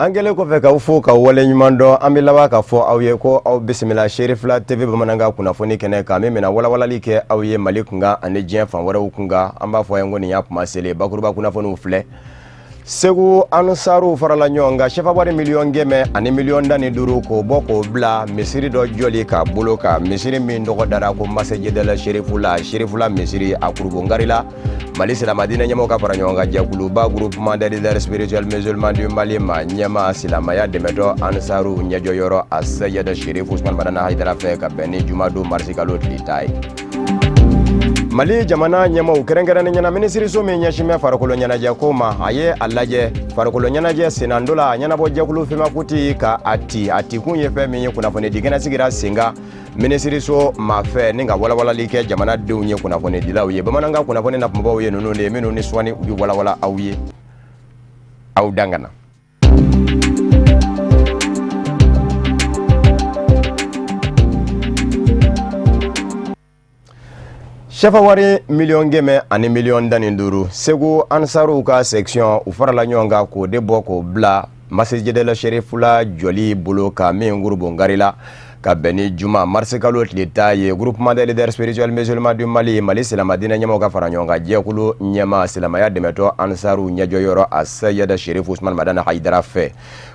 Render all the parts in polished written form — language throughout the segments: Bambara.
An kɛlen kɔfɛ k'aw fo ka waleɲuman dɔn, an bɛ laban k'a fɔ aw ye ko aw bisimila Serifila TV bamanankan kunnafoni kɛnɛ kan min bɛna walawalali kɛ aw ye Mali kunkan ani diɲɛ fan wɛrɛw kunkan. An b'a fɔ a ye ko nin y'a kuma selen. Bakuruba kunnafoniw filɛ. Segu Ansaruw farala ɲɔgɔn kan sefa wari 115 miliyɔn k'o bɔ k'o bila misiri dɔ jɔli ka bolo kan, misiri min tɔgɔ dara ko Masjidel Serifula, Serifula misiri, a Kurubongari la. Mali silamɛdiinɛ ɲɛmɔgɔ ka fara ɲɔgɔn kan jɛkuluba Groupement des leaders spirituels musulmans du Mali ma ɲɛma silamɛya dɛmɛtɔ Ansaru ɲɛjɔyɔrɔ a Seyid Sherif Usman Madani Hayidara fɛ, ka bɛn ni jumadon marisikalo tile 10 ye. Mali jamana ɲɛmɔgɔw, kɛrɛnkɛrɛnnen ɲɛna minisiriso min ɲɛsin bɛ farikolo ɲɛnajɛ ko ma, a ye a lajɛ farikolo ɲɛnajɛ sennantola ɲɛnabɔ jɛkulu FEMAFOOT ka a ti a tikun ye fɛn min ye. Kunnafoni di kɛnɛ sigira sen kan minisiriso ma fɛ ni ka walawalali kɛ jamanadenw ye. Kunnafonidilaw ye bamanankan kunnafoni na kumabaw ye ninnu de ye minnu ni sɔɔni u bɛ walawala aw ye. Aw dangana. Sefa wari 115 miliyɔn, Segu Ansaruw ka section u farala ɲɔgɔn kan k'o de bɔ k'o bila Masjidel Serifula jɔli bolo kan min Kurubongari la, ka bɛn ni juma marisikalo tile 10 ye. Groupement des leaders spirituels musulmans du Mali, Mali silamɛdiinɛ ɲɛmɔgɔw ka fara ɲɔgɔn kan jɛkulu ɲɛma silamɛya dɛmɛtɔ Ansaru ɲɛjɔyɔrɔ a Seyid Sherif Usman Madani Hayidara fɛ,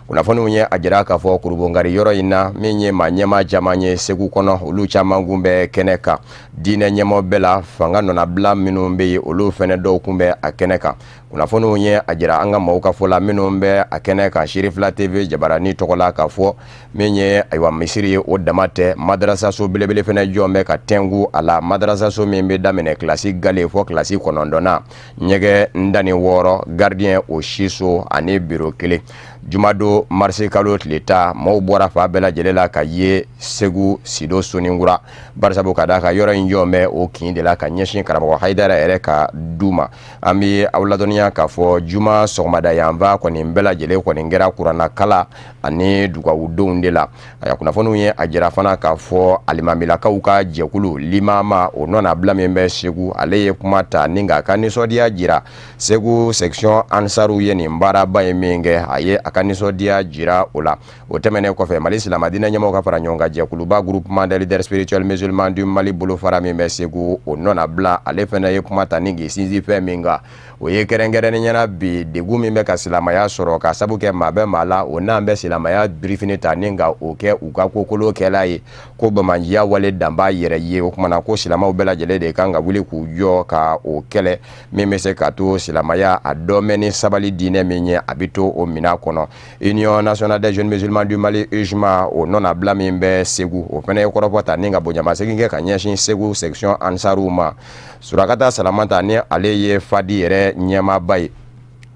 kunnafoniw ye a jira k'a fɔ Kurubongari yɔrɔ in na, min ye maa ɲɛmaa caman ye Segu kɔnɔ, olu caman kun bɛ kɛnɛ kan. Diinɛ ɲɛmɔgɔ bɛɛ la fanga nɔnabila minnu bɛ yen, olu fɛnɛ dɔw kun bɛ a kɛnɛ kan. Kunnafoniw ye a jira an ka maaw ka fɔ la minnu bɛ a kɛnɛ kan Serifila TV jabarani tɔgɔ la, k'a fɔ min ye ayiwa misiri ye, o dama tɛ, madarasaso belebele fɛnɛ jɔ bɛ ka tɛnku a la, madarasaso min bɛ daminɛ kilasi gale fɔ kilasi 9na, ɲɛgɛn 16, gardien o siso ani biro kelen. Jumadon marisi kalo tile 10, maaw bɔra fan bɛɛ lajɛlen la ka ye Segu Sido Soninkura, barisabu ka d'a kan yɔrɔ in jɔ bɛ o kin de la ka ɲɛsin karamɔgɔ Hayidara yɛrɛ ka du ma. An bɛ aw ladɔnniya k'a fɔ juma sɔgɔmada yanfan kɔni bɛɛ lajɛlen kɔni kɛra kuranɛkala ani dugawudenw de la. A kunnafoniw ye a jira fana k'a fɔ alimamilakaw ka jɛkulu limama o nɔnabila min bɛ Segu, ale ye kuma ta ni k'a ka nisɔndiya jira Segu section Ansaru ye nin baaraba ye min kɛ. A ye a ka nisɔndiya jira o la. O tɛmɛnen kɔfɛ, Mali silamɛdiinɛ ɲɛmɔgɔw ka fara ɲɔgɔn kan jɛkuluba Groupement des leaders spirituels musulmans du Mali bolofara min bɛ Segu, o nɔnabila, ale fana ye kuma ta ni k'i sinsin fɛn min kan, o ye kɛrɛnkɛrɛnnen ɲɛna bi degun min bɛ ka silamɛya sɔrɔ ka sabu kɛ maa bɛ maa la o n'an bɛ silamɛya birifini ta ni ka o kɛ u ka kokolo kɛla ye, ko bamajiya wale danba yɛrɛ ye. O kumana ko silamɛw bɛɛ lajɛlen de kan ka wuli k'u jɔ ka o kɛlɛ min bɛ se ka to silamɛya a dɔnbɛ ni sabali diinɛ min ye, a bɛ to o minɛn kɔnɔ. Union nationale des jeunes musulmans du Mali, UJMA, o nɔnabila min bɛ Segu, o fana ye kɔrɔfɔ ta ni ka bonyamasegin kɛ ka ɲɛsin Segu section Ansaruw ma. Surakata Salamata, ni ale ye Fadi yɛrɛ ɲɛmaaba ye,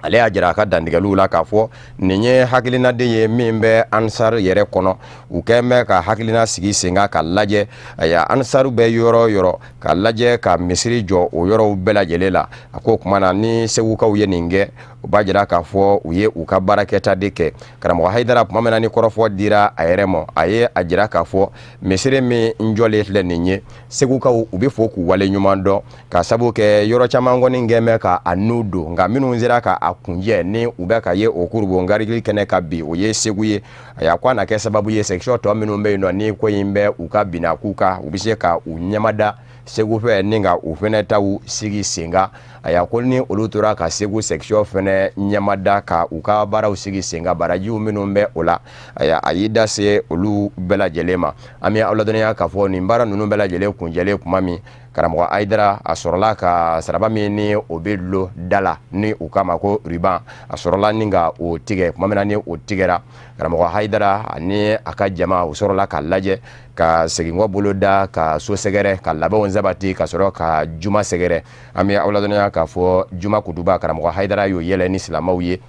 ale y'a jira a ka dantigɛliw la k'a fɔ nin ye hakilinaden ye min bɛ Ansar yɛrɛ kɔnɔ. U kɛn bɛ ka hakilina sigi sen kan ka lajɛ aya Ansaru bɛ yɔrɔ o yɔrɔ, ka lajɛ ka misiri jɔ o yɔrɔw bɛɛ lajɛlen la. A ko o tuma na ni Segukaw ye nin kɛ, o b'a jira k'a fɔ u ye u ka baarakɛta de kɛ. Karamɔgɔ Hayidara, tuma min na ni kɔrɔfɔ dira a yɛrɛ ma, a ye a jira k'a fɔ misiri min jɔlen filɛ nin ye, Segukaw u bɛ fo k'u wale ɲuman dɔn, ka sabu kɛ yɔrɔ caman kɔni kɛn bɛ ka a nu don, nka minnu sera ka a kunjɛ ni u bɛ ka ye o Kurubongari kɛnɛ kan bi, o ye Segu ye. A ko a na kɛ sababu ye section tɔ minnu bɛ yen nɔ, ni ko in bɛ u ka binakun kan, u bɛ se ka u ɲɛmada Segu fɛ ni ka u fɛnɛ taw sigi sen kan. A ko ni olu tora ka Segu section fɛnɛ ɲɛmada ka u ka baaraw sigi sen kan, barajiw minnu bɛ o la, a y'i da se olu bɛɛ lajɛlen ma. An bɛ aw ladɔnniya k'a fɔ nin baara ninnu bɛɛ lajɛlen kuncɛlen tuma min, karamɔgɔ Hayidara a sɔrɔla ka saraba min ni o bɛ dulon da la ni u k'a ma ko ruban, a sɔrɔla ni ka o tigɛ. Tuma min na ni o tigɛra, karamɔgɔ Hayidara ani a ka jama u sɔrɔla ka lajɛ ka seginkɔ bolo da ka so sɛgɛrɛ, ka labɛnw sabati, ka sɔrɔ ka juma sɛgɛrɛ. An bɛ aw ladɔnniya k'a fɔ juma kutuba, karamɔgɔ Hayidara y'o yɛlɛ ni silamɛw ye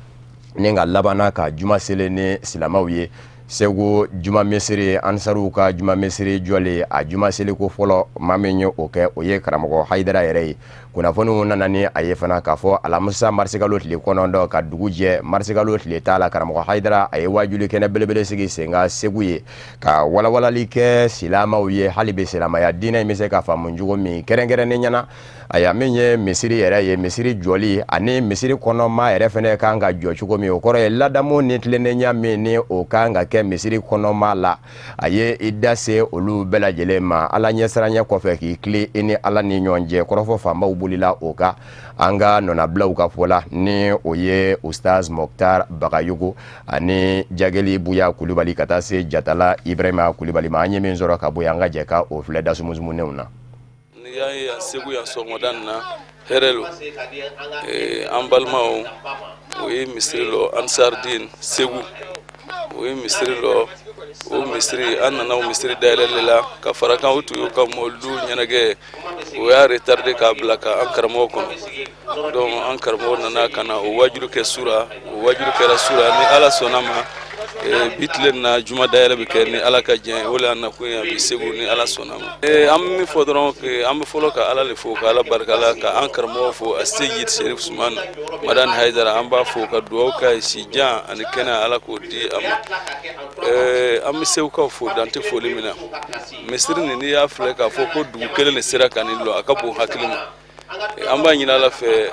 ni ka labanna ka juma seli ni silamɛw ye. Segu juma misiri, Ansaruw ka juma misiri jɔlen, a juma seliko fɔlɔ, maa min ye o kɛ, o ye karamɔgɔ Hayidara yɛrɛ ye. Kunnafoniw nana ni a ye fana k'a fɔ alamisa marisikalo tile 9 ka dugu jɛ marisikalo tile 10 la, karamɔgɔ Hayidara a ye wajuli kɛnɛ belebele sigi sen kan Segu ye ka walawalali kɛ silamaw ye hali bi silamaya diinɛ in bɛ se ka faamu cogo min, kɛrɛnkɛrɛnnenya na aya min ye misiri yɛrɛ ye, misiri jɔli ani misiri kɔnɔma yɛrɛ fana kan ka jɔ cogo min. O kɔrɔ ye ladamu ni tilennenya min ni o kan ka kɛ misiri kɔnɔma la, a ye i da se olu bɛɛ lajɛlen ma. Ala ɲɛsiranɲɛ kɔfɛ, k'i tilen i ni Ala ni ɲɔgɔn cɛ, kɔrɔfɔ fanbaw bolila o kan. An ka nɔnabilaw ka fɔ la, ni o ye Ustaz Mɔktar Bagayogo ani Jageli Buya Kulubali ka taa se Jatala Ibrahima Kulubali ma, an ye min sɔrɔ ka bɔ yen, an ka jɛ ka o filɛ dasumusumunenw na. N'i y'a ye yan Segu yan sɔgɔmada nin na, hɛrɛ lo. An balimaw o ye misiri lɔ, Ansardin Segu o ye misiri lɔ. O misiri, an nana o misiri dayɛlɛli la ka fara kan. O tun y'u ka mɔlidu ɲɛnajɛ, o y'a retardé k'a bila ka an karamɔgɔ kɔnɔ. Donc an karamɔgɔ nana ka na o wajulu kɛ sura, o wajulu kɛra sura. Ni Ala sɔnna ma, bi tile na juma dayɛlɛ bɛ kɛ ni Ala ka diɲɛ. O le y'an nakun ye bi Segu, ni Ala sɔnna ma. An bɛ min fɔ dɔrɔn, an bɛ fɔlɔ ka Ala le fo, ka Ala barika la, ka an karamɔgɔ fo, a Seyid Serif Suman Madani Hayidara. An b'a fo ka dugawu k'a ye, si jan ani kɛnɛya, Ala k'o di a ma. An bɛ Segukaw fo, dan tɛ foli min na. Misiri nin, n'i y'a filɛ k'a fɔ ko dugu kelen de sera ka nin lɔ, a ka bon hakili ma. An b'a ɲini Ala fɛ,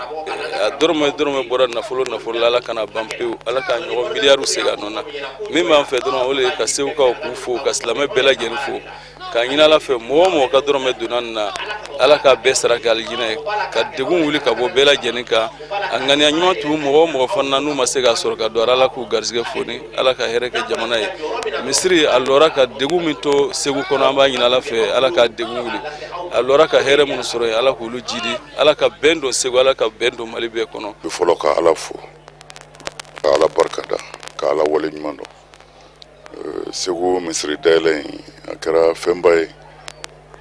a dɔrɔmɛ dɔrɔmɛ bɔra nafolo nafolo la, Ala kana ban pewu, Ala k'a ɲɔgɔn miliyariw segin a nɔ na. Min b'an fɛ dɔrɔn, o de ye ka Segukaw k'u fo, ka silamɛ bɛɛ lajɛlen fo, k'a ɲini Ala fɛ, mɔgɔ o mɔgɔ ka dɔrɔmɛ donna nin na, Ala k'a bɛɛ sara kɛ alijinɛ ye, ka degun wuli ka bɔ bɛɛ lajɛlen kan. A ŋaniya ɲuman tun mɔgɔ o mɔgɔ fana na, n'u ma se k'a sɔrɔ ka don, Ala k'u garisɛgɛ foni, Ala ka hɛrɛ kɛ jamana ye. Misiri a lɔra ka degun min to Segu kɔnɔ, an b'a ɲini Ala fɛ, Ala k'a degun wuli. A lɔra ka hɛrɛ minnu sɔrɔ yen, Ala k'olu jidi, Ala ka bɛn don Segu, Ala ka bɛn don Mali bɛɛ kɔnɔ. Bɛ fɔlɔ ka Ala fo, ka Ala barika da, ka Ala wale ɲuman dɔn. Segu misiri dayɛlɛ in, a kɛra fɛnba ye,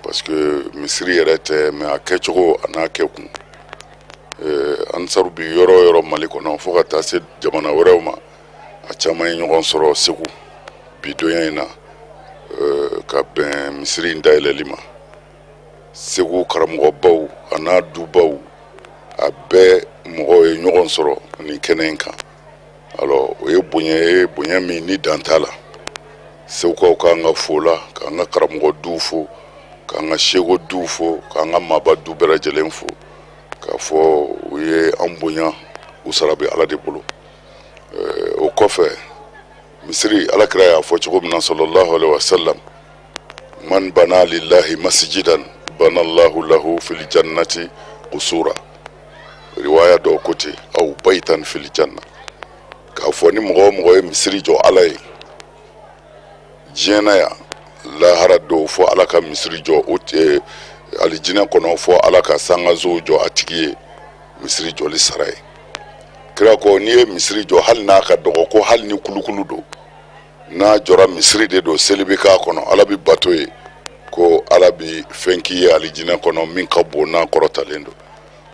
parce que misiri yɛrɛ tɛ, mais a kɛcogo a n'a kɛkun. Ansaru bi yɔrɔ o yɔrɔ Mali kɔnɔ, fo ka taa se jamana wɛrɛw ma, a caman ye ɲɔgɔn sɔrɔ Segu bi donya in na ka bɛn misiri in dayɛlɛli ma. Segu karamɔgɔbaw a n'a dubaw, a bɛɛ mɔgɔw ye ɲɔgɔn sɔrɔ nin kɛnɛ in kan. Alors o ye bonya ye, bonya min ni dan t'a la. Segukaw k'an ka fo la, k'an ka karamɔgɔ duw fo, k'an ka seko duw fo, k'an ka maaba du bɛɛ lajɛlen fo, k'a fɔ u ye an bonya, u sara bɛ Ala de bolo. O kɔfɛ, misiri, Alakira y'a fɔ cogo min na, sallallahu alaihi wasallam, man bana lillahi masjidan banallahu lahu fil jannati qusura. Riwaya dɔw ko ten, aw baytan fil janna, k'a fɔ ni mɔgɔ o mɔgɔ ye misiri jɔ Ala ye diɲɛ na yan, lahara don fɔ Ala ka misiri jɔ o alijinɛ kɔnɔ, fɔ Ala ka sangasow jɔ a tigi ye misiri jɔli sara ye. Kira ko n'i ye misiri jɔ, hali n'a ka dɔgɔ, ko hali ni kulukulu don, n'a jɔra misiri de don, seli bɛ k'a kɔnɔ, Ala bɛ bato ye, ko Ala bɛ fɛn k'i ye alijinɛ kɔnɔ min ka bon n'a kɔrɔtalen don.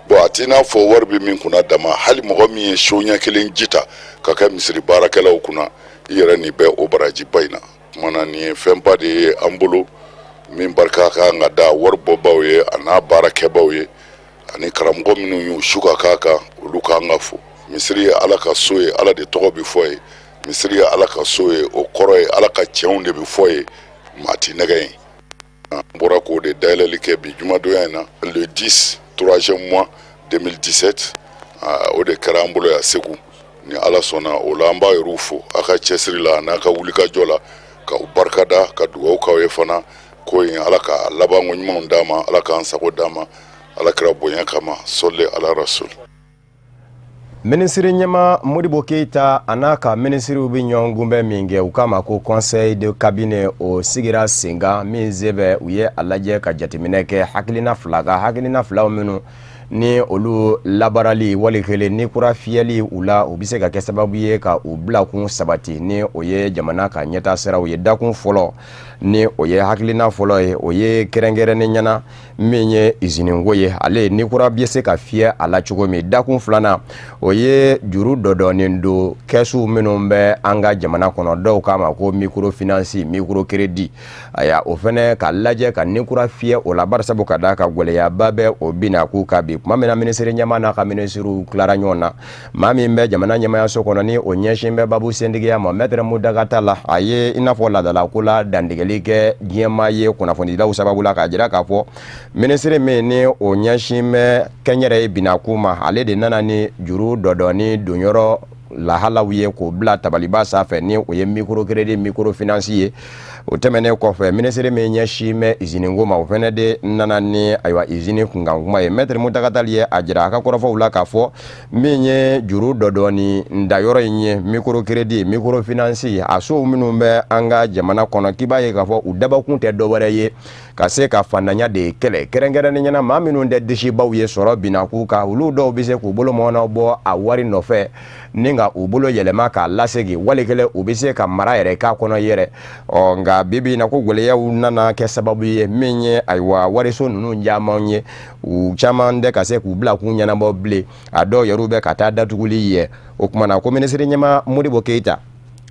Bon, a t'i n'a fɔ wari bɛ min kunna dama, hali mɔgɔ min ye so ɲɛ kelen ji ta ka kɛ misiri baarakɛlaw kunna, i yɛrɛ nin bɛ o barajiba in na. Tuma na nin ye fɛnba de ye an bolo, min barika ka kan ka da wari bɔbaw ye a n'a baarakɛbaw ye, ani karamɔgɔ minnu y'u su ka k'a kan, olu k'an ka fo. Misiri ye Ala ka so ye, Ala de tɔgɔ bɛ fɔ ye. Misiri ye Ala ka so ye, o kɔrɔ ye Ala ka cɛnw de bɛ fɔ ye, maa ti nɛgɛ ye. An bɔra k'o de dayɛlɛli kɛ bi jumadonya in na, le 10 troisième mois 2017. O de kɛra an bolo yan Segu. Ni Ala sɔnna o la, an b'a yɛrɛw fo a ka cɛsiri la n'a ka wulikajɔ la, k'aw barikada, ka dugawu k'aw ye fana. Ko in, Ala ka labanko ɲumanw d'a ma, Ala k'an sago d'a ma, Ala kɛra bonya kama, sɔli ala rasul. Minisiri ɲɛma Modibo Keyita a n'a ka minisiriw bɛ ɲɔgɔn kunbɛn min kɛ, u k'a ma ko conseil de cabinet, o sigira sen kan. Min senfɛ, u ye a lajɛ ka jateminɛ kɛ hakilina fila kan, hakilina filaw minnu Ni olu labaarali wali kelen ni kura fiyɛli u la, u bɛ se ka kɛ sababu ye ka u bilakun sabati, ni o ye jamana ka ɲɛtaa siraw ye. Dakun fɔlɔ, ni o ye hakilina fɔlɔ ye, o ye kɛrɛnkɛrɛnnen ɲɛna min ye izininko ye, ale ni kura bɛ se ka fiyɛ a la cogo min. Dakun filanan, o ye juru dɔdɔɔni don kɛsu minnu bɛ an ka jamana kɔnɔ, dɔw k'a ma ko microfinance, microcrédit. Aya, o fɛnɛ ka lajɛ ka ni kura fiyɛ o la, barisabu ka d'a kan gɛlɛyaba bɛ o binakun kan bi. Tuma min na minisiri ɲɛmaa n'a ka minisiriw tilara ɲɔgɔn na, maa min bɛ jamana ɲɛmayaso kɔnɔ ni o ɲɛsin bɛ babu sentigiya ma, mɛtɛrɛ Mountaga Tall, a ye i n'a fɔ laadalako la dantigɛli kɛ diɲɛmaa ye kunnafonidilaw sababu la, k'a jira k'a fɔ minisiri min ni o ɲɛsin bɛ kɛnyɛrɛye binakun ma, ale de nana ni juru dɔdɔɔni donyɔrɔ lahalaw ye k'o bila tabaliba sanfɛ, ni o ye microcrédit, microfinance ye. O tɛmɛnen kɔfɛ, minisiri min ɲɛsin bɛ izininko ma, o fɛnɛ de nana ni ayiwa izini kunkan kuma ye. Mɛtɛrɛ Mountaga Tall ye a jira a ka kɔrɔfɔw la k'a fɔ min ye juru dɔdɔɔni dayɔrɔ in ye, microcrédit, microfinance, a sow minnu bɛ an ka jamana kɔnɔ, k'i b'a ye k'a fɔ u dabɔkun tɛ dɔwɛrɛ ye ka se ka fantanya de kɛlɛ, kɛrɛnkɛrɛnnen ɲɛna maa minnu tɛ disibaw ye sɔrɔ binakun kan. Olu dɔw bɛ se k'u bolo mɔnɔ bɔ a wari nɔfɛ ni ka u bolo yɛlɛma k'a lasegin, wali kelen u bɛ se ka mara yɛrɛ k'a kɔnɔ yɛrɛ. Ɔ nka bi bi in na, ko gɛlɛyaw nana kɛ sababu ye min ye ayiwa wariso ninnu caman ye, u caman tɛ ka se k'u bila k'u ɲɛnabɔ bilen, a dɔw yɛrɛ bɛ ka taa datuguli ye. O tuma na ko minisiri ɲɛmaa Modibo Keyita,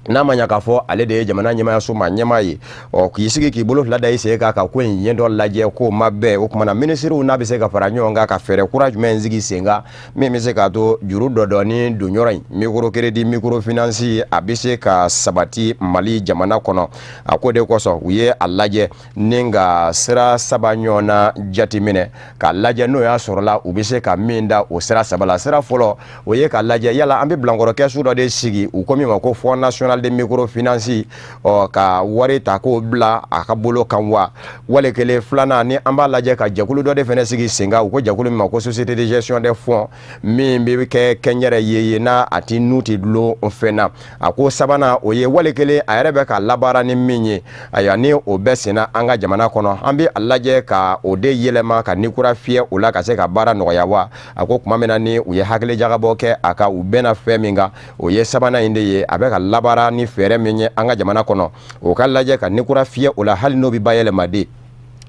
n'a ma ɲa k'a fɔ ale de ye jamana ɲɛmayaso ma ɲɛmaa ye, ɔ k'i sigi k'i bolo fila da i sen kan ka ko in ɲɛ dɔ lajɛ, k'o ma bɛn. O tuma na minisiriw n'a bɛ se ka fara ɲɔgɔn kan ka fɛɛrɛ kura jumɛn sigi sen kan min bɛ se k'a to juru dɔdɔɔni donyɔrɔ in, microcrédit, microfinance, a bɛ se ka sabati Mali jamana kɔnɔ. A ko de kosɔn u ye a lajɛ ni ka sira saba ɲɔgɔn na jateminɛ k'a lajɛ, n'o y'a sɔrɔla u bɛ se ka min da o sira saba la. Sira fɔlɔ, o ye k'a lajɛ yala an bɛ bilankɔrɔ kɛsu dɔ de sigi, u ko min ma ko Fonds national de microfinance, ɔ ka wari ta k'o bila a ka bolo kan wa? Wali kelen filanan, ni an b'a lajɛ ka jɛkulu dɔ de fana sigi sen kan, u ko jɛkulu min ma ko Société de gestion des fonds, min bɛ kɛ kɛnyɛrɛye ye, n'a a ti n'u ti dulon fɛn na. A ko sabanan, o ye wali kelen a yɛrɛ bɛ ka labaara ni min ye, ayiwa ni o bɛɛ senna an ka jamana kɔnɔ, an bɛ a lajɛ ka o de yɛlɛma ka ni kura fiyɛ o la ka se ka baara nɔgɔya wa? A ko tuma min na ni u ye hakili jagabɔ kɛ a kan, u bɛnna fɛn min kan, o ye sabanan in de ye. A bɛ ka labaara ni fɛɛrɛ min ye an ka jamana kɔnɔ, o ka lajɛ ka ni kura fiyɛ o la, hali n'o bɛ bayɛlɛma de.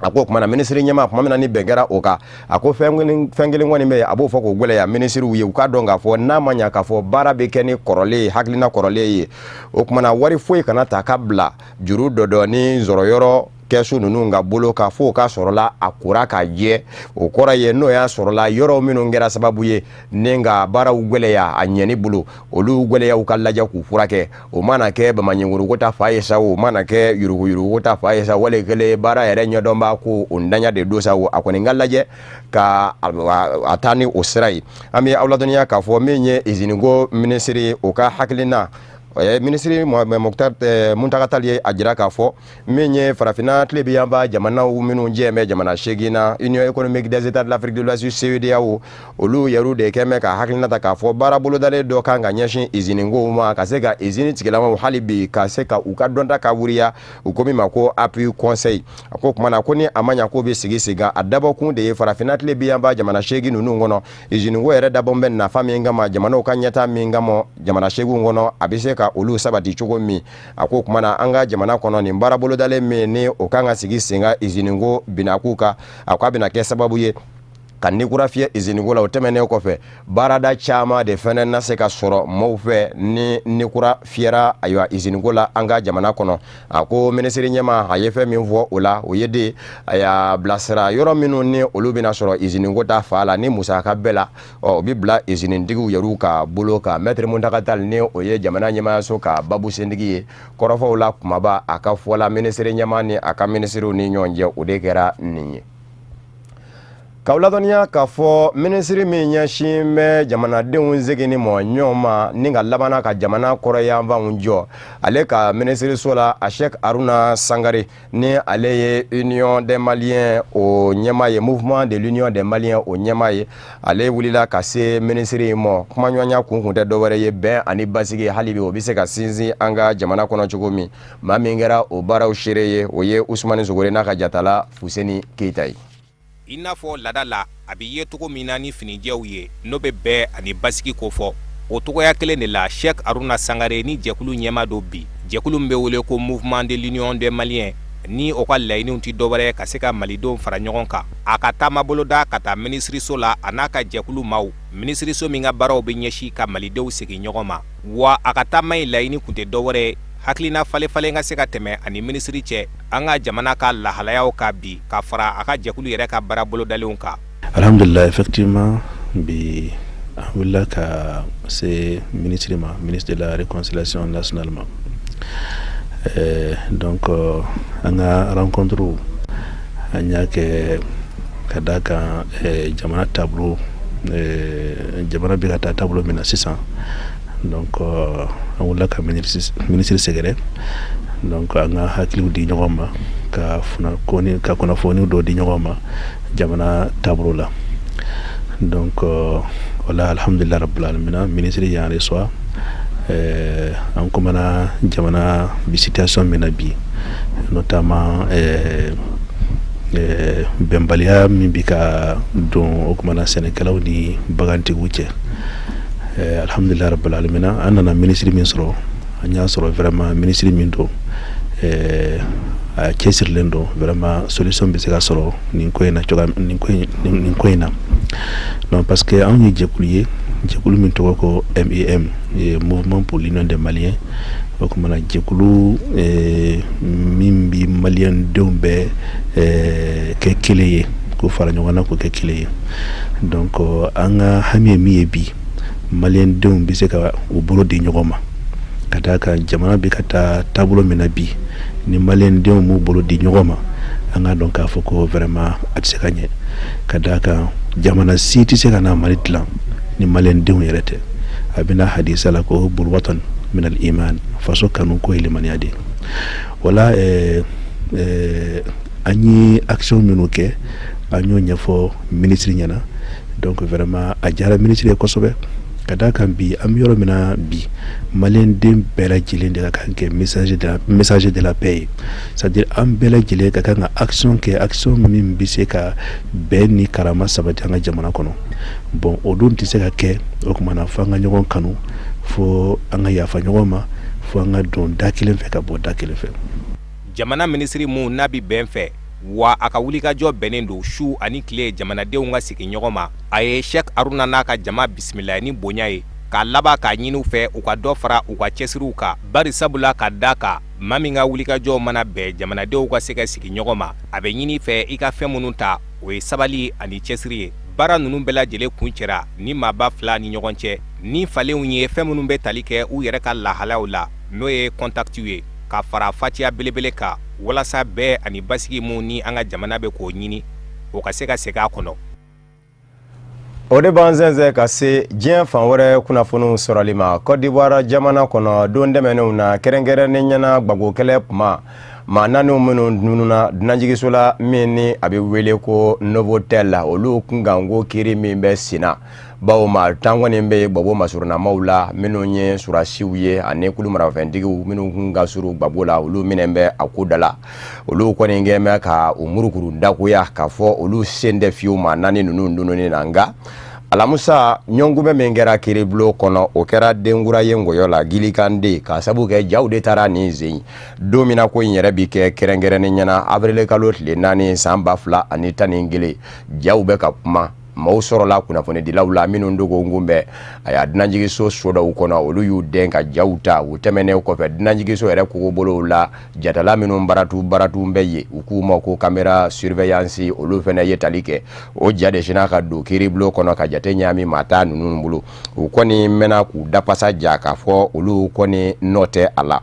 A ko o tuma na minisiri ɲɛmaa, tuma min na ni bɛn kɛra o kan, a ko fɛn kelen kɔni bɛ yen, a b'o fɔ k'o gɛlɛya minisiriw ye, u k'a dɔn k'a fɔ n'a ma ɲa k'a fɔ baara bɛ kɛ ni kɔrɔlen ye, hakilina kɔrɔlen ye, o tuma na wari foyi kana ta ka bila juru dɔdɔɔni sɔrɔyɔrɔ kɛsu ninnu ka bolo kan f'o ka sɔrɔla a kora ka jɛ. O kɔrɔ ye n'o y'a sɔrɔla yɔrɔ minnu kɛra sababu ye ni ka baaraw gɛlɛya a ɲɛni bolo, olu gɛlɛyaw ka lajɛ k'u furakɛ. O mana kɛ bamaɲinkuruko ta fan ye sa, o mana kɛ yuruguyuruguko ta fan ye sa, wali kelen baara yɛrɛ ɲɛdɔnbaa ko o ntanya de don sa, a kɔni ka lajɛ ka a taa ni o sira ye. An bɛ aw ladɔnniya k'a fɔ min ye iziniko minisiri, o ka hakilina, minisiri Mountaga Tall ye a jira k'a fɔ min ye farafinna tilebinyanfan jamanaw minnu jɛ bɛ jamana 8 na, Union économique des États de l'Afrique de l'Ouest, CEDEAO, olu yɛrɛ de kɛn bɛ ka hakilina ta k'a fɔ baara bolodalen dɔ kan ka ɲɛsin izinikow ma, ka se ka izini tigilamaw hali bi ka se ka u ka dɔnta ka wuriya, u ko min ma ko appui conseil. A ko tuma na ko ni a ma ɲa k'o bɛ sigi sen kan, a dabɔkun de ye farafinna tilebinyanfan jamana 8 ninnu kɔnɔ, iziniko yɛrɛ dabɔn bɛ nafa min kama, jamanaw ka ɲɛtaa min kama jamana 8 kɔnɔ, a bɛ se ka olu sabati cogo min. A ko tuma na an ka jamana kɔnɔ, nin baara bolodalen min ni o kan ka sigi sen kan iziniko binakun kan, a ko a bɛna kɛ sababu ye ka ni kura fiyɛ iziniko la. O tɛmɛnen kɔfɛ, baarada caman de fɛnɛ na se ka sɔrɔ maaw fɛ ni ni kura fiyɛra ayiwa iziniko la an ka jamana kɔnɔ. A ko minisiri ɲɛmaa a ye fɛn min fɔ o la, o ye de a y'a bilasira yɔrɔ minnu ni olu bɛna sɔrɔ iziniko ta fan la ni musaka bɛɛ la, ɔ o bɛ bila izinitigiw yɛrɛw ka bolo kan. Mɛtiri Mountaga Tall, ni o ye jamana ɲɛmaayaso ka babusentigi ye, kɔrɔfɔw la kumaba a ka fɔ la minisiri ɲɛmaa ni a ka minisiriw ni ɲɔgɔn cɛ, o de kɛra nin ye. K'aw ladɔnniya k'a fɔ minisiri min ɲɛsin bɛ jamanadenw seginni ma ɲɔgɔn ma ni ka labanna ka jamana kɔrɔyanfanw jɔ, ale ka minisiriso la, a Cheick Harouna Sangaré, ni ale ye Union des Maliens o ɲɛmaa ye, Mouvement de l'Union des Maliens o ɲɛmaa ye, ale wulila ka se minisiri in ma. Kumaɲɔgɔnya kun tɛ dɔwɛrɛ ye bɛn ani basigi hali bi o bɛ se ka sinsin an ka jamana kɔnɔ cogo min. Maa min kɛra o baaraw seere ye, o ye Usumani Sogore n'a ka jatala Fuseni Keyita ye. I n'a fɔ laada la a bɛ ye cogo min na ni finijɛw ye, n'o bɛ bɛn ani basigi kofɔ, o cogoya kelen de la, Cheikh Haruna Sangare ni jɛkulu ɲɛmaa don bi, jɛkulu min bɛ wele ko Mouvement de l'Union des Maliens, ni o ka laɲiniw tɛ dɔwɛrɛ ka se ka malidenw fara ɲɔgɔn kan. A ka taama boloda ka taa minisiriso la, a n'a ka jɛkulu maaw, minisiriso min ka baaraw bɛ ɲɛsin ka malidenw segin ɲɔgɔn ma. Wa a ka taama in laɲini tun tɛ dɔwɛrɛ ye, hakilina falenfalen ka se ka tɛmɛ ani minisiri cɛ an ka jamana ka lahalayaw kan bi, ka fara a ka jɛkulu yɛrɛ ka baara bolodalenw kan. Alhamdulillah, effectivement, bi an wulila ka se minisiri ma, ministre de la Réconciliation nationale ma. Donc an ka rencontre, an y'a kɛ ka da kan jamana taabolo, jamana bɛ ka taa taabolo min na sisan. Donc an wulila ka minisiri sɛgɛrɛ, donc an ka hakiliw di ɲɔgɔn ma, ka kunnafoni dɔ di ɲɔgɔn ma jamana taabolo la. Donc wala, alhamdulillah rabbil alamin, minisiri y'an reçoit. An kumana jamana bi situation min na bi, notamment bɛnbaliya min bɛ ka don o kumana sɛnɛkɛlaw ni bagantigiw cɛ. Alhamdulillah rabbil alamin, an nana minisiri min sɔrɔ, an y'a sɔrɔ vraiment minisiri min don, a cɛsirilen don. Vraiment, solution bɛ se ka sɔrɔ nin ko in na cogoya nin ko in na. Donc parce que anw ye jɛkulu ye, jɛkulu min tɔgɔ ko MEM, Mouvement pour l'Union des Maliens. O kumana jɛkulu min bi maliyɛn denw bɛɛ kɛ kelen ye, k'o fara ɲɔgɔn na k'o kɛ kelen ye. Donc an ka hami ye min ye bi, maliyɛn denw bɛ se ka u bolo di ɲɔgɔn ma, ka d'a kan jamana bɛ ka taa taabolo min na bi, ni maliyɛn denw m'u bolo di ɲɔgɔn ma, an k'a dɔn k'a fɔ ko vraiment a tɛ se ka ɲɛ, ka d'a kan jamana si tɛ se ka na Mali dilan ni maliyɛn denw yɛrɛ tɛ. A bɛna hadisa la ko hubbul watan minal iman, faso kanu ko ye limaniya de ye. Wala an ye action minnu kɛ, an y'o ɲɛfɔ minisiri ɲɛna. Donc vraiment a diyara minisiri ye kosɛbɛ, ka d'a kan bi an bɛ yɔrɔ min na bi, maliyɛn den bɛɛ lajɛlen de ka kan kɛ message de la paix ye, c'est à dire an bɛɛ lajɛlen ka kan ka action kɛ, action min bɛ se ka bɛn ni karama sabati an ka jamana kɔnɔ. Bon, o dun tɛ se ka kɛ o tuma na fo an ka ɲɔgɔn kanu, fo an ka yafa ɲɔgɔn ma, fo an ka don da kelen fɛ ka bɔ da kelen fɛ. Jamana minisiri mun n'a bɛ bɛn fɛ, wa a ka wulikajɔ bɛnnen don su ani tile jamanadenw ka sigi ɲɔgɔn ma, a ye Cheikh Haruna n'a ka jama bisimila ni bonya ye, k'a laban k'a ɲini u fɛ u ka dɔ fara u ka cɛsiriw kan, bari sabula ka da kan maa min ka wulikajɔ mana bɛn jamanadenw ka se ka sigi ɲɔgɔn ma, a bɛ ɲini fɛ i ka fɛn minnu ta, o ye sabali ani cɛsiri ye. Baara ninnu bɛɛ lajɛlen kun cɛra ni maaba fila ni ɲɔgɔn cɛ ni falenw ye, fɛn minnu bɛ tali kɛ u yɛrɛ ka lahalaw la, n'o ye contacts ye, ka fara fatiya belebele kan, walasa bɛɛ ani basigi mun ni an ka jamana bɛ k'o ɲini, o ka se ka segin a kɔnɔ. O de b'an sɛnsɛn ka se diɲɛ fan wɛrɛ kunnafoniw sɔrɔli ma. Côte d'Ivoire jamana kɔnɔ, don tɛmɛnenw na, kɛrɛnkɛrɛnnen ɲɛna Gbagbo kɛlɛ kuma, maa naani minnu dununa dunanjiginso la min ni a bɛ wele ko Novotel, olu kunkanko kiiri min bɛ sen na, bawo maa 10 kɔni bɛ yen Gbagbo masurunamaw la, minnu ye surasiw ye ani kulu marafɛntigiw minnu kun ka surun Gbagbo la, olu minɛ bɛ a ko da la. Olu kɔni kɛn bɛ ka u murukuru dagoya k'a fɔ olu sen tɛ fiyewu maa naani ninnu dununi na. Nka alamusa ɲɔgɔnkunbɛn min kɛra kiiribulon kɔnɔ, o kɛra denkura ye ngɔyɔ la gilikanden, k'a sabu kɛ jaw de taara nin sen don min na ko in yɛrɛ bi kɛ. Kɛrɛnkɛrɛnnen ɲɛna, avril kalo tile 4 san 2011, jaw bɛ ka kuma, maaw sɔrɔla kunnafonidilaw la minnu dogo kunbɛn a y'a dunanjiginso so dɔw kɔnɔ, olu y'u den ka jaw ta. U tɛmɛnen kɔfɛ dunanjiginso yɛrɛ kogobolow la, jatala minnu baratu baratu bɛ yen, u k'u ma ko caméra surveillance, olu fana ye tali kɛ. O ja de sinna ka don kiiribulon kɔnɔ ka jate ɲaami maa taa ninnu bolo. U kɔni mɛnna k'u dapasa ja k'a fɔ olu kɔni nɔ tɛ a la.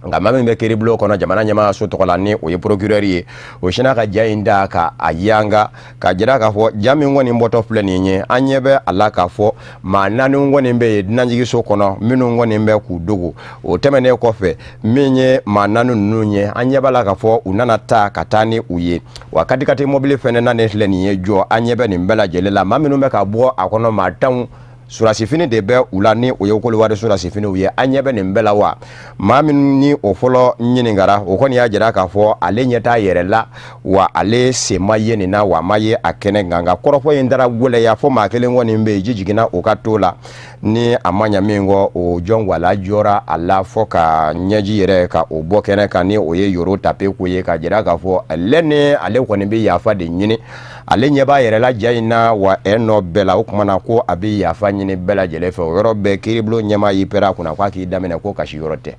Nka maa min bɛ kiiribulon kɔnɔ jamana ɲɛmaayaso tɔgɔ la, ni o ye procureur ye, o sinna ka ja in da ka a yanga ka jira k'a fɔ ja min kɔni bɔtɔ filɛ nin ye, an ɲɛ bɛ a la k'a fɔ maa naani kɔni bɛ yen dunanjiginso kɔnɔ minnu kɔni bɛ k'u dogo. O tɛmɛnen kɔfɛ, min ye maa naani ninnu ye, an ɲɛ b'a la k'a fɔ u nana ta ka taa ni u ye, wa katikati mɔbili fɛnɛ nanen filɛ nin ye jɔ. An ɲɛ bɛ nin bɛɛ lajɛlen la, maa minnu bɛ ka bɔ a kɔnɔ, maa 10. Surasifini de bɛ u la, ni o ye Kɔdiwari surasifiniw ye. An ɲɛ bɛ nin bɛɛ la wa? Maa min ni o fɔlɔ ɲininkara, o kɔni y'a jira k'a fɔ ale ɲɛ t'a yɛrɛ la, wa ale sen ma ye nin na, wa a ma ye a kɛnɛ kan. Nka kɔrɔfɔ in taara gɛlɛya fo maa kelen kɔni bɛ yen, ji jiginna o ka to la. Ni a ma ɲa min kɔ, o jɔn wala jɔra a la fo ka ɲɛji yɛrɛ ka o bɔ kɛnɛ kan, ni o ye Yoro Tape ko ye, k'a jira k'a fɔ ale ni ale kɔni bɛ yafa de ɲini. Ale ɲɛ b'a yɛrɛ la ja in na, wa ɛ nɔ bɛɛ la. O tuma na ko a bɛ yafa ɲini bɛɛ lajɛlen fɛ. O yɔrɔ bɛɛ, kiiribulon ɲɛmaa y'i pɛrɛn a kunna k'a k'i daminɛ, ko kasi yɔrɔ tɛ.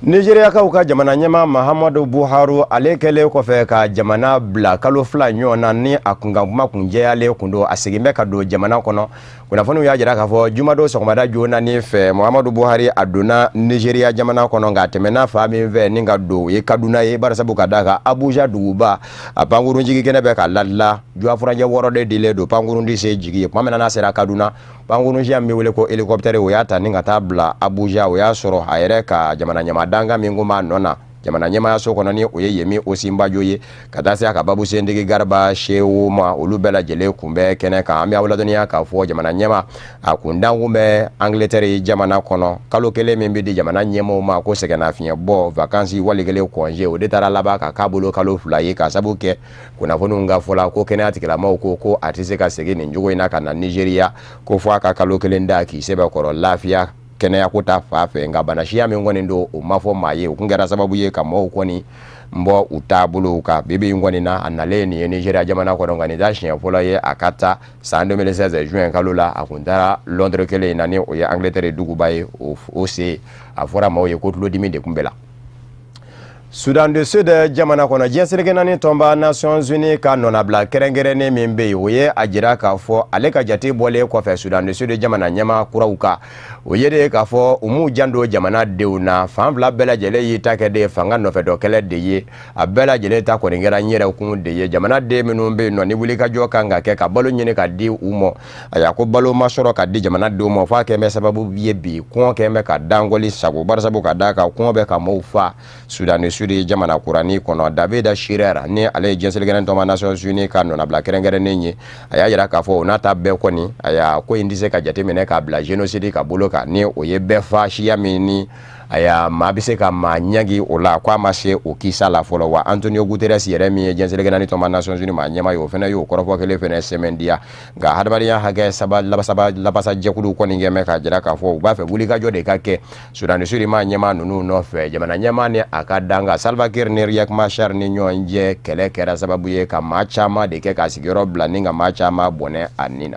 Nizeriyakaw ka jamana ɲɛmaa Mahamadu Buhari, ale kɛlen kɔfɛ ka jamana bila kalo 2 ɲɔgɔn na, ni a kunkan kuma kun jɛyalen kun don, a segin bɛ ka don jamana kɔnɔ. Kunnafoniw y'a jira k'a fɔ jumadon sɔgɔmada joona ni fɛ, Muhamadu Buhari a donna Nizeriya jamana kɔnɔ. Nka a tɛmɛna fan min fɛ ni ka don, o ye Kaduna ye, barisabu ka d'a kan Abuja duguba, a pankurun jigin kɛnɛ bɛ ka ladila. Juwa furancɛ 6 de dilen don, pankurun tɛ se jigin ye. Tuma min na n'a sera Kaduna, pankurunsiya min bɛ wele ko hélicoptère, o y'a ta ni ka taa bila Abuja. O y'a sɔrɔ a yɛrɛ ka jamana ɲɛmaa dankan min kun b'a nɔ na jamana ɲɛmaayaso kɔnɔ, ni o ye Yemi Osinbajo ye, ka taa se a ka babusentigi Gariba Sehu ma, olu bɛɛ lajɛlen kun bɛ kɛnɛ kan. An bɛ aw ladɔnniya k'a fɔ jamana ɲɛmaa a kun dankun bɛ Angleterre jamana kɔnɔ. Kalo 1 min bɛ di jamana ɲɛmaaw ma ko sɛgɛnnafiɲɛbɔ, vacances, wali kelen congé, o de taara laban ka k'a bolo kalo 2 ye, k'a sabu kɛ kunnafoniw ka fɔ la ko kɛnɛya tigilamaaw ko a tɛ se ka segin nin cogo in na ka na Nizeriya, ko fo a ka kalo 1 da k'i sɛbɛkɔrɔ lafiya kɛnɛya ko ta fan fɛ. Nka bana siya min kɔni don, o ma fɔ maa ye. O kun kɛra sababu ye ka mɔgɔw kɔni bɔ u taabolow kan. Bi bi in kɔni na, a nalen nin ye Nizeriya jamana kɔnɔ, nka nin t'a siɲɛ fɔlɔ ye a ka taa. San 2016 juin kalo la, a kun taara Londres kelen in na, ni o ye Angleterre duguba ye. O se a fɔra maaw ye ko tulodimi de kun bɛ la. Soudan du Sud jamana kɔnɔ, diɲɛ seleke naani tɔnba Nations Unies ka nɔnabila kɛrɛnkɛrɛnnen min bɛ yen, o ye a jira k'a fɔ ale ka jate bɔlen kɔfɛ Soudan du Sud jamana ɲɛmaa kuraw kan, o ye de k'a fɔ u m'u janto jamana denw na. Fan fila bɛɛ lajɛlen y'i ta kɛ de fanga nɔfɛdɔ kɛlɛ de ye. A bɛɛ lajɛlen ta kɔni kɛra n yɛrɛ kun de ye. Jamana den minnu bɛ yen nɔ, ni wulikajɔ kan ka kɛ ka balo ɲini ka di u ma, a ko balo ma sɔrɔ ka di jamana denw ma, f'a kɛn bɛ sababu ye bi kɔngɔ kɛn bɛ ka dankɔli sago, barisabu ka d'a kan kɔngɔ bɛ ka maaw fa Soudan du Sud jamana kuranin kɔnɔ. David Shearer, ni ale ye diɲɛ seleke naani tɔnba Nations Unies ka nɔnabila kɛrɛnkɛrɛnnen ye, a y'a jira k'a fɔ o n'a ta bɛɛ kɔni, a ko in tɛ se ka jateminɛ k'a bila génocide ka bolo kan, ni o ye bɛɛ fa siya min ni aya maa bɛ se ka maa ɲangi o la, ko a ma se o kisa la fɔlɔ. Wa Antonio Guterres yɛrɛ min ye diɲɛ seleke naani tɔnba Nations Unies maa ɲɛmaa ye, o fana y'o kɔrɔfɔ kelen fana sɛmɛndiya. Nka hadamadenya hakɛ saba labasaba labasa jɛkulu kɔni kɛn bɛ k'a jira k'a fɔ u b'a fɛ wulikajɔ de ka kɛ Soudan du Sud maa ɲɛmaa ninnu nɔfɛ. Jamana ɲɛmaa ni a ka dankan Salva Kiir ni Riek Machar ni ɲɔgɔn cɛ kɛlɛ kɛra sababu ye ka maa caman de kɛ k'a sigiyɔrɔ bila ni ka maa caman bɔnɛ a ni na.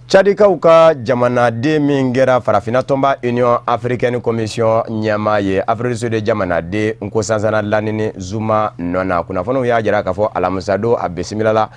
Tchadikaw ka jamanaden min kɛra farafinna tɔnba Union africaine commission ɲɛmaa ye, Afrique du Sud jamanaden Nkosazana Dlamini Zuma nɔ na, kunnafoniw y'a jira k'a fɔ alamisadon a bisimilala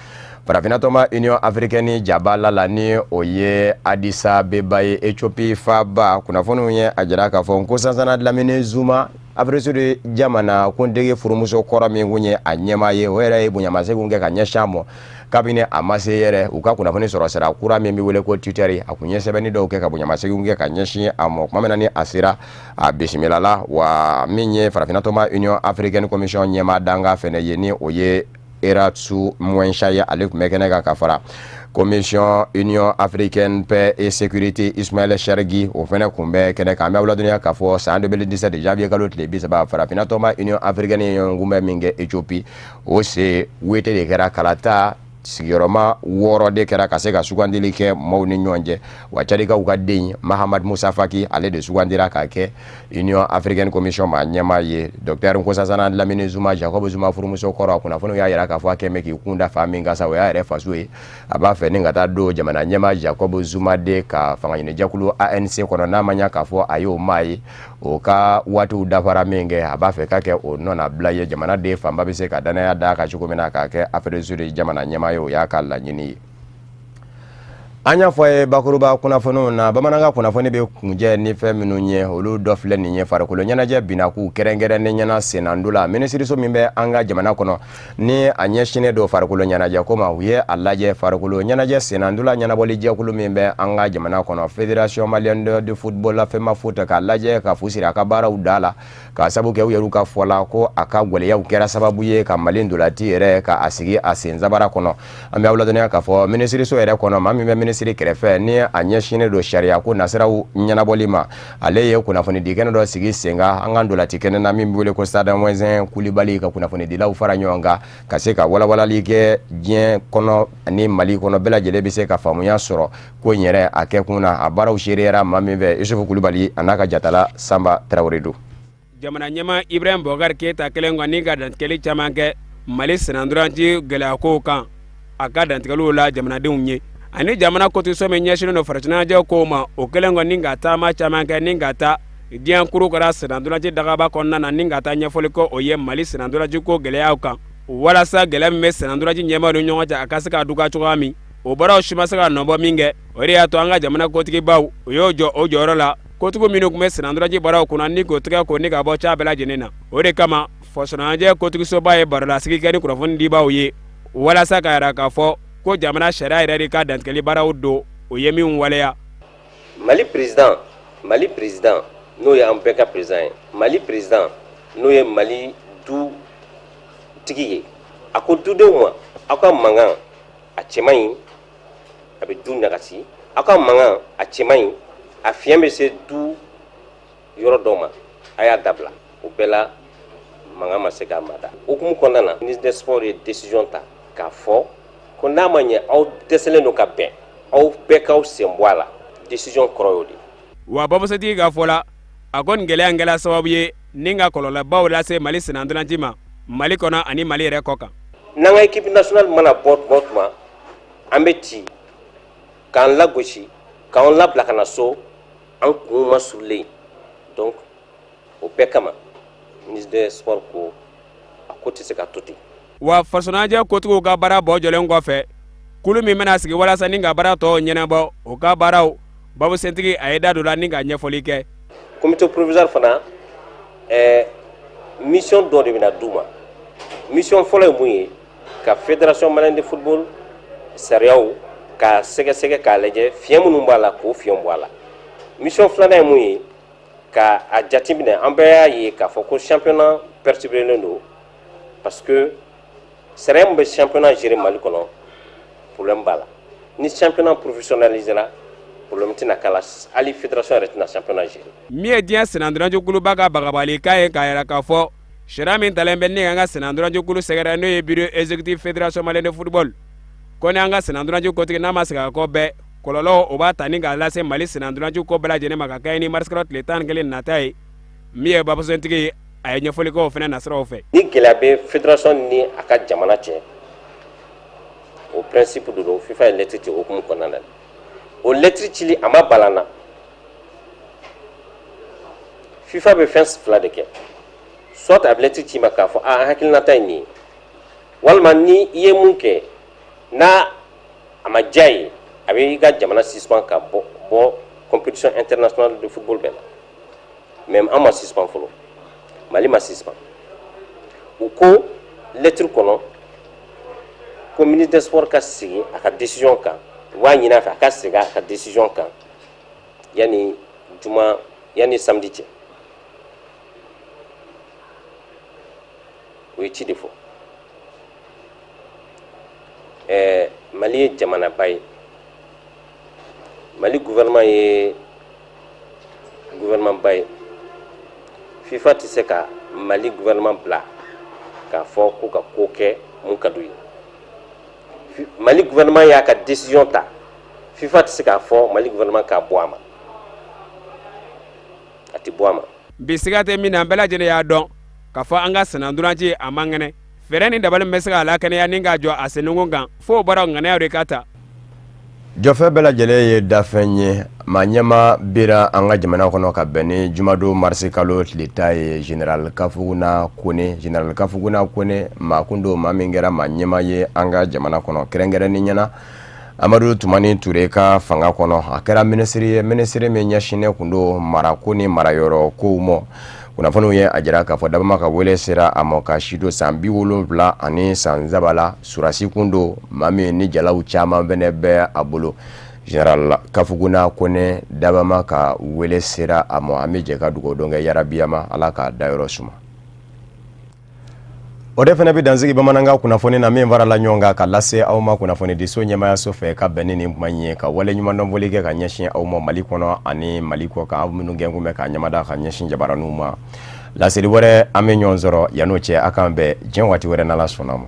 farafinna tɔnba Union africaine jabala la, ni o ye Addis Abeba ye, Ethiopie faaba. Kunnafoniw ye a jira k'a fɔ Nkosazana Dlamini Zuma, Afrique du Sud jamana kuntigi furumuso kɔrɔ min kun ye a ɲɛmaa ye, o yɛrɛ ye bonyamasegin kɛ ka ɲɛsin a ma kabini a ma se yɛrɛ. U ka kunnafoni sɔrɔ sira kura min bɛ wele ko Twitter, a kun ye sɛbɛnni dɔw kɛ ka bonyamasegin kɛ ka ɲɛsin a ma. Tuma min na ni a sera, a bisimilala. Wa min ye farafinna tɔnba Union africaine commission ɲɛmaa dankan fɛnɛ ye, ni o ye Erastus Mwencha ye, ale tun bɛ kɛnɛ kan, ka fara commission Union africaine paix et sécurité Ismaël Chergui, o fɛnɛ kun bɛ kɛnɛ kan. An bɛ aw ladɔnniya k'a fɔ san 2017 janvier kalo tile 30, farafinna tɔnba Union africaine ye ɲɔgɔnkunbɛn min kɛ Ethiopie, o se wete de kɛra. Kalata sigiyɔrɔma 6 de kɛra ka se ka sugandili kɛ maaw ni ɲɔgɔn cɛ. Wa Tchadikaw ka den Mahamad Musa Faki, ale de sugandira ka kɛ Union africaine commission maa ɲɛmaa ye. Docteur Nkosazana Dlamini Zuma, Jacob Zuma furumuso kɔrɔ, kunnafoniw y'a jira k'a fɔ a kɛn bɛ k'i kun da fan min kan sa, o y'a yɛrɛ faso ye. A b'a fɛ ni ka taa don jamana ɲɛmaa Jacob Zuma de ka fangaɲinijɛkulu ANC kɔnɔ, n'a ma ɲɛ k'a fɔ a y'o maa ye, o ka waatiw dafara min kɛ, a b'a fɛ ka kɛ o nɔnabila ye, jamana den fanba bɛ se ka danaya d'a kan cogo min na k'a kɛ Afrique du Sud jamana ɲɛmaa ye. O y'a ka laɲini ye. An y'a fɔ a ye bakuruba kunnafoniw na, bamanankan kunnafoni bɛ kuncɛ ni fɛn minnu ye, olu dɔ filɛ nin ye. Farikolo ɲɛnajɛ binakun, kɛrɛnkɛrɛnnen ɲɛna sennantolatan, minisiriso min bɛ an ka jamana kɔnɔ ni a ɲɛsinnen don farikolo ɲɛnajɛ ko ma, u ye a lajɛ farikolo ɲɛnajɛ sennantolatan ɲɛnabɔli jɛkulu min bɛ an ka jamana kɔnɔ, Fédération malienne de football la, FEMAFOOT, k'a lajɛ ka fu siri a ka baaraw da la, k'a sabu kɛ u yɛrɛ ka fɔ la ko a ka gɛlɛyaw kɛra sababu ye ka Mali ntolaci yɛrɛ ka a sigi a sen sabara kɔnɔ. An bɛ aw ladɔnniya k'a fɔ minisiriso yɛrɛ kɔnɔ, maa min bɛ minisiri kɛrɛfɛ ni a ɲɛsinnen don sariya ko nasiraw ɲɛnabɔli ma, ale ye kunnafonidi kɛnɛ dɔ sigi sen kan an ka ntolaci kɛnɛ na min bɛ wele ko Stade Ouezzin Coulibaly, ka kunnafonidilaw fara ɲɔgɔn kan ka se ka walawalali kɛ diɲɛ kɔnɔ ani Mali kɔnɔ, bɛɛ lajɛlen bɛ se ka faamuya sɔrɔ ko in yɛrɛ a kɛkun na. A baaraw seereyara maa min fɛ, Isufu Kulubali a n'a ka jatala Sanba Tarawele don. Jamana ɲɛmaa Ibrahim Boubacar Keita kɛlen kɔni ka dantigɛli caman kɛ Mali sennantolaci gɛlɛyakow kan, a ka dantigɛliw la jamanadenw ye ani jamana kotigiso min ɲɛsinnen don farikoloɲɛnajɛ kow ma, o kɛlen kɔni ka taama caman kɛ ni ka taa diɲɛ kurukara sennantolaci dagaba kɔnɔna na ni ka taa ɲɛfɔli kɛ o ye Mali sennantolaci ko gɛlɛyaw kan, walasa gɛlɛya min bɛ sennantolaci ɲɛmaaw ni ɲɔgɔn cɛ, a ka se ka duga cogoya min. O baaraw si ma se ka nɔbɔ min kɛ, o de y'a to an ka jamana kotigibaw, o y'o jɔ o jɔyɔrɔ la, kotigiw minnu tun bɛ sennantolaci baaraw kunna ni k'o tɛgɛ ko ni ka bɔ ca bɛɛ lajɛlen na. O de kama fasoɲɛnajɛ kotigisoba ye barolasigi kɛ ni kunnafoni dibaw ye walasa k'a jira k'a fɔ ko jamana sariya yɛrɛ de ka dantigɛli baaraw don, o ye min waleya. Mali président, Mali président n'o ye an bɛɛ ka président ye, Mali président n'o ye Mali du tigi ye, a ko dudenw ma, aw ka mankan, a cɛ man ɲi, a bɛ du nagasi. Aw ka mankan, a cɛ man ɲi, a fiɲɛ bɛ se du yɔrɔ dɔ ma, a y'a dabila. O bɛɛ la, mankan ma se k'a mada. Hukumu kɔnɔna na, ministre des sports ye décision ta k'a fɔ ko n'a ma ɲɛ aw dɛsɛlen don ka bɛn, aw bɛɛ k'aw sen bɔ a la. Décision kɔrɔ y'o de. Wa babusotigi ka fɔ la, a ko nin gɛlɛya in kɛla sababu ye ni ka kɔlɔlɔbaw lase Mali sennantolaci ma Mali kɔnɔ ani Mali yɛrɛ kɔ kan. N'an ka équipe nationale mana bɔ tuma o tuma, an bɛ ci k'an lagosi, k'an labila ka na so, an kun ma surulen. Donc o bɛɛ kama, ministre des sports ko a ko tɛ se ka to ten. Wa fasoɲɛnajɛ kotigiw ka baara bɔ jɔlen kɔfɛ, kulu min bɛna sigi walasa ni ka baara tɔw ɲɛnabɔ, o ka baaraw babusentigi, a ye da don la ni ka ɲɛfɔli kɛ. Comité provisoire fana, mission dɔ de bɛna d'u ma. Mission fɔlɔ ye mun ye? Ka Fédération malienne de football sariyaw k'a sɛgɛsɛgɛ, k'a lajɛ fiɲɛ minnu b'a la, k'o fiɲɛ bɔ a la. Mission filanan ye mun ye? Ka a jateminɛ, an bɛɛ y'a ye k'a fɔ ko championnat perturbélen don, parce que sariya min bɛ championnat gérer Mali kɔnɔ, problème b'a la. Ni championnat professionnalisera, problème tɛna k'a la, hali fédération yɛrɛ tɛna championnat gérer. Min ye diɲɛ sennantolacikuluba ka bagabalikan ye k'a yira k'a fɔ sariya min talen bɛ ni k'an ka sennantolacikulu sɛgɛrɛ, n'o ye bureau exécutif Fédération malienne de football, ko ni an ka sennantolaci kotigi n'a ma segin a kɔ bɛɛ, kɔlɔlɔ o b'a ta ni k'a lase Mali sennantolaci ko bɛɛ lajɛlen ma, ka kɛɲɛ ni marisikalo tile 11 nata ye. Min ye babusentigi ye, a ye ɲɛfɔli kɛ o fana nasiraw fɛ. Ni gɛlɛya bɛ fédération ni a ka jamana cɛ, o principe de don. FIFA ye lettre ci o hukumu kɔnɔna na. O lettre cili, a ma bala na. FIFA bɛ fɛn fila de kɛ: soit a bɛ lettre ci ma k'a fɔ a an hakilinata ye nin ye, walima ni i ye mun kɛ n'a a ma diya ye, a bɛ i ka jamana suspend ka bɔ compétition internationale de football bɛɛ la. Mais an ma suspend fɔlɔ, Mali ma suspend. U ko lettre kɔnɔ ko ministre des sports ka segin a ka décision kan. U b'a ɲini a fɛ a ka segin a ka décision kan yanni juma, yanni samedi cɛ. O ye ci de fɔ. Mali ye jamanaba ye, Mali gouvernement ye gouvernement ba ye. FIFA tɛ se ka Mali gouvernement bila k'a fɔ ko ka ko kɛ mun ka d'u ye. Mali gouvernement y'a ka décision ta, FIFA tɛ se k'a fɔ Mali gouvernement k'a bɔ a ma, a tɛ bɔ a ma. Bi siga tɛ min na, bɛɛ lajɛlen y'a dɔn k'a fɔ an ka sennantolaci a man kɛnɛ. Fɛɛrɛ ni dabali min bɛ se k'a lakɛnɛya ni k'a jɔ a senninkun kan, fo o baaraw ŋaniyaw de ka ta. Jɔfɛ bɛɛ lajɛlen ye dafɛn ye. Maa ɲɛmaa bira an ka jamana kɔnɔ ka bɛn ni jumadon marisi kalo tile 10 ye, général Kafuguna Kone. Général Kafuguna Kone, maa kun don, maa min kɛra maa ɲɛmaa ye an ka jamana kɔnɔ, kɛrɛnkɛrɛnnen ɲɛna Amadu Tumani Ture ka fanga kɔnɔ. A kɛra minisiri ye, minisiri min ɲɛsinnen kun don marako ni marayɔrɔ kow ma. Kunnafoniw ye a jira k'a fɔ Dabama ka wele sera a ma ka si to san 73 la. Surasi kun don, maa min ni jalaw caman fɛnɛ bɛ a bolo. Général Kafuguna Kone Dabama ka wele sera a ma. An bɛ jɛ ka dugawu don kɛ yarabi ma, Ala k'a dayɔrɔ suma. O de fana bɛ dansigi bamanankan kunnafoni na min farala ɲɔgɔn kan ka lase aw ma kunnafonidiso ɲɛmaayaso fɛ ka bɛn ni nin kuma in ye, ka wale ɲumandɔnfoli kɛ ka ɲɛsin aw ma Mali kɔnɔ ani Mali kɔ kan, aw minnu gɛnkun bɛ ka ɲɛmada ka ɲɛsin jabaraninw ma. Laseli wɛrɛ, an bɛ ɲɔgɔn sɔrɔ. Yan'o cɛ, a k'an bɛn diɲɛ waati wɛrɛ, n'Ala sɔnna ma.